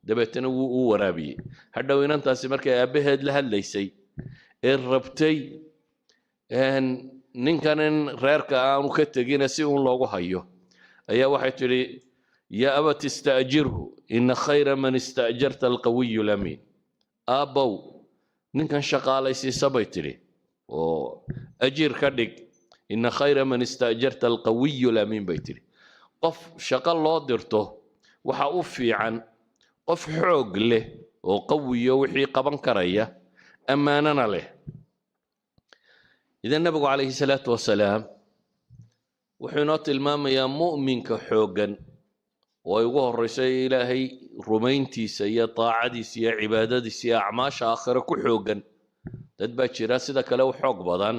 Dabeetana wuu u waraabiyey. Hadhow inantaasi markay aabbaheed la hadlaysay ee rabtay ninkan in reerka aanu ka tegina si uun loogu hayo, ayaa waxay tidhi: "يا أبت استأجره، إن خير من استأجرت القوي الأمين." Aabbow, ninkan shaqaalaysiisa, bay tidhi, oo ajiir ka dhig. "إن خير من استأجرت القوي الأمين," bay tidhi. Qof shaqo loo dirto waxa u fiican qof xoog leh oo qawiyo, wixii qaban karaya, ammaanana leh. Idan Nabigu calayhi salaatu wasalaam wuxuu inoo tilmaamayaa mu'minka xooggan oo ay ugu horeyso Ilaahay rumayntiisa iyo daacadiisa iyo cibaadadiisa iyo acmaasha aakhire ku xooggan. Dad baa jira sida kale u xoog badan,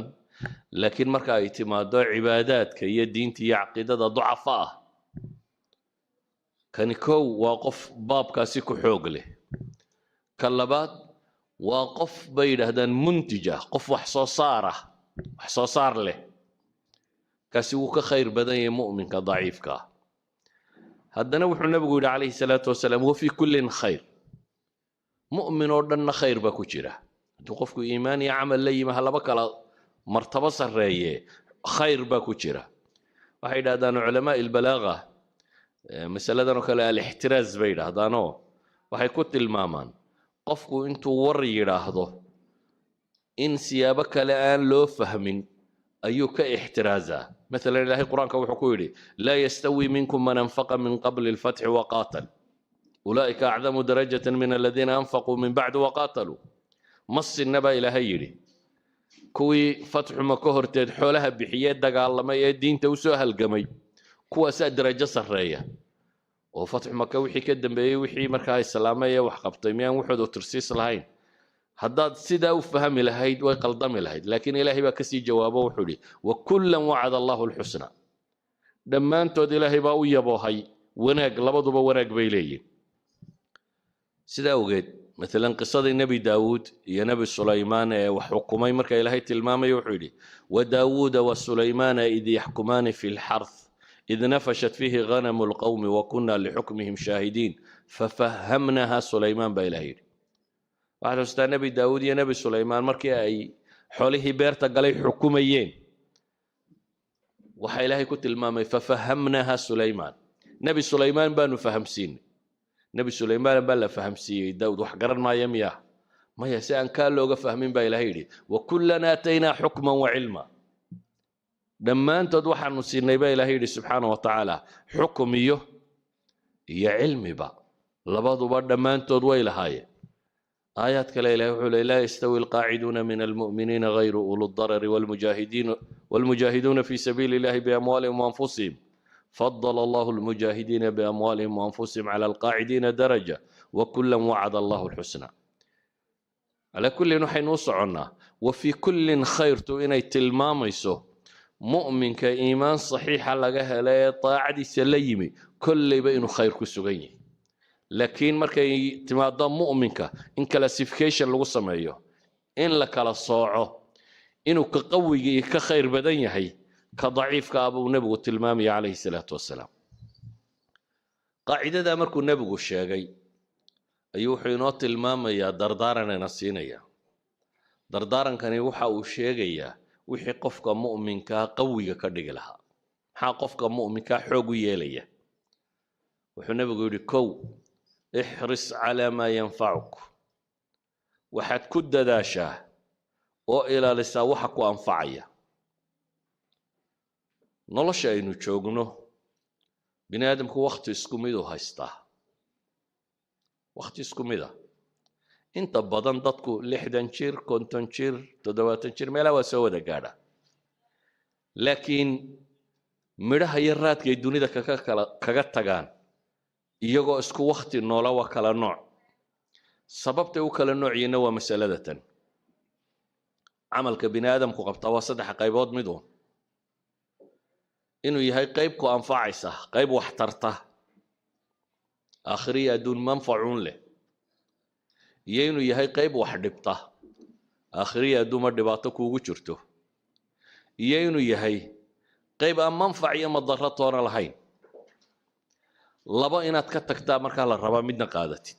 laakiin marka ay timaado cibaadaadka iyo diinta iyo caqiidada ducafa ah. Kani kow waa qof baabkaasi ku xoog leh. Ka labaad waa qof, bay yidhaahdaan, muntij ah, qof wax soo saar ah, wax soo saar leh. Kaasi wuu ka khayr badan yahay mu'minka daciifka ah. Haddana wuxuu Nabigu yidhi calayhi salaatu wasalaam: "وفي كل خير." Mu'min oo dhanna khayr baa ku jira. Hadduu qofku iimaan iyo camal la yimi, ha laba kala martabo sarreeye, khayr baa ku jira. Waxay yidhahdaan culamaa البلاغة masaladan oo kale الاحتراز bay yidhaahdaanoo waxay ku tilmaamaan qofku intuu war yidhaahdo in siyaabo kale aan loo fahmin ayuu ka ixtiraazaa. Maalan, Ilaahay Qur-aanka wuxuu ku yidhi: "لا يستوي منكم من أنفق من قبل الفتح وقاتل، أولئك أعظم درجة من الذين أنفقوا من بعد وقاتلوا." Ma sinna, baa Ilaahay yidhi, kuwii fatxu Maka horteed xoolaha bixiyee, dagaalamay ee diinta usoo halgamay. Kuwaasaa darajo sarreeya. Oo fatxu Maka wixii ka dambeeyey, wixii markaa islaamay ee wax qabtay, miyaan waxoodu tirsiis lahayn? Haddaad sidaa u fahmi lahayd, way qaldami lahayd. Laakiin Ilaahay baa kasii jawaabo, wuxuu yidhi: "وكلا وعد الله الحسنى." Dhammaantood Ilaahay baa u yaboohay wanaag, labaduba wanaag bay leeyihin. Sidaa awgeed, maalan, qisadii Nebi Daawuud iyo Nebi Sulaymaan ee wax xukumay marka Ilaahay tilmaamayo, wuxuu yidhi: "وداود وسليمان إذ يحكمان في الحرث إذ نفشت فيه غنم القوم وكنا لحكمهم شاهدين ففهمناها سليمان," baa Ilahay yidhi. Waxaad xustaa Nebi Daawuud iyo Nebi Sulaymaan markii ay xoolihii beerta galay xukumayeen. Waxaa Ilaahay ku tilmaamay "ففهمناها سليمان." Nebi Sulaymaan baanu fahamsiinay. Nebi Sulaymaan baa la fahamsiiyey. Daawud wax garan maaya miya? Maya. Si aan kaa looga fahmin baa Ilahay yidhi: "وكلا آتينا حكما وعلما." Dhammaantood waxaanu siinay, baa Ilahay yidhi subxaana wa tacaala, xukum iyo cilmiba. Labaduba dhammaantood way lahaayeen. Aayaad kale Ilahay wuxuu leey: "لا يستوي القاعدون من المؤمنين غير أولي الضرر والمجاهدون في سبيل الله بأموالهم وأنفسهم، فضل الله المجاهدين بأموالهم وأنفسهم على القاعدين درجة، وكلا وعد الله الحسنى." على كل, waxaynu u soconnaa "وفي كل خير" tu inay tilmaamayso mu'minka iimaan saxiixa laga hela ee daacadiisa la yimi kolleyba inuu khayr ku sugan yahay. Laakiin markay timaado mu'minka in classification lagu sameeyo, in la kala sooco, inuu ka qawiga iyo ka khayr badan yahay ka daciifka ah, buu Nebigu tilmaamaya calayhi salaatu wasalaam. Qaacidadaa markuu Nebigu sheegay ayuu wuxuu inoo tilmaamayaa dardaaranayna siinaya. Dardaarankani waxa uu sheegayaa wixii qofka mu'minkaa qawiga ka dhigi lahaa. Maxaa qofka mu'minkaa xoog u yeelaya? Wuxuu Nebigu yidhi: kow, "احرص على ما ينفعك." Waxaad ku dadaashaa oo ilaalisaa waxa ku anfacaya. Nolosha aynu joogno, bini aadamku wakhti isku miduu haystaa, wakhti isku mid a. Inta badan dadku 60 jir, 50 jir, 70 jir, meelaha waa soo wada gaadha. Laakiin midhaha iyo raadkay dunida kaga kala kaga tagaan iyagoo isku wakhti noola waa kala nooc. Sababtay u kala nooc yihiinna waa masalada tan. Camalka bini aadamku qabtaa waa saddex qaybood mid uun: inuu yahay qayb ku anfacaysa, qayb wax tarta, aakhiriya adduun manfacuun leh, iyo inuu yahay qayb wax dhibta, aakhiriya adduunma dhibaato kuugu jirto, iyo inuu yahay qayb aan manfac iyo madaro toona lahayn. Laba inaad ka tagtaa markaa la rabaa, midna qaadatid.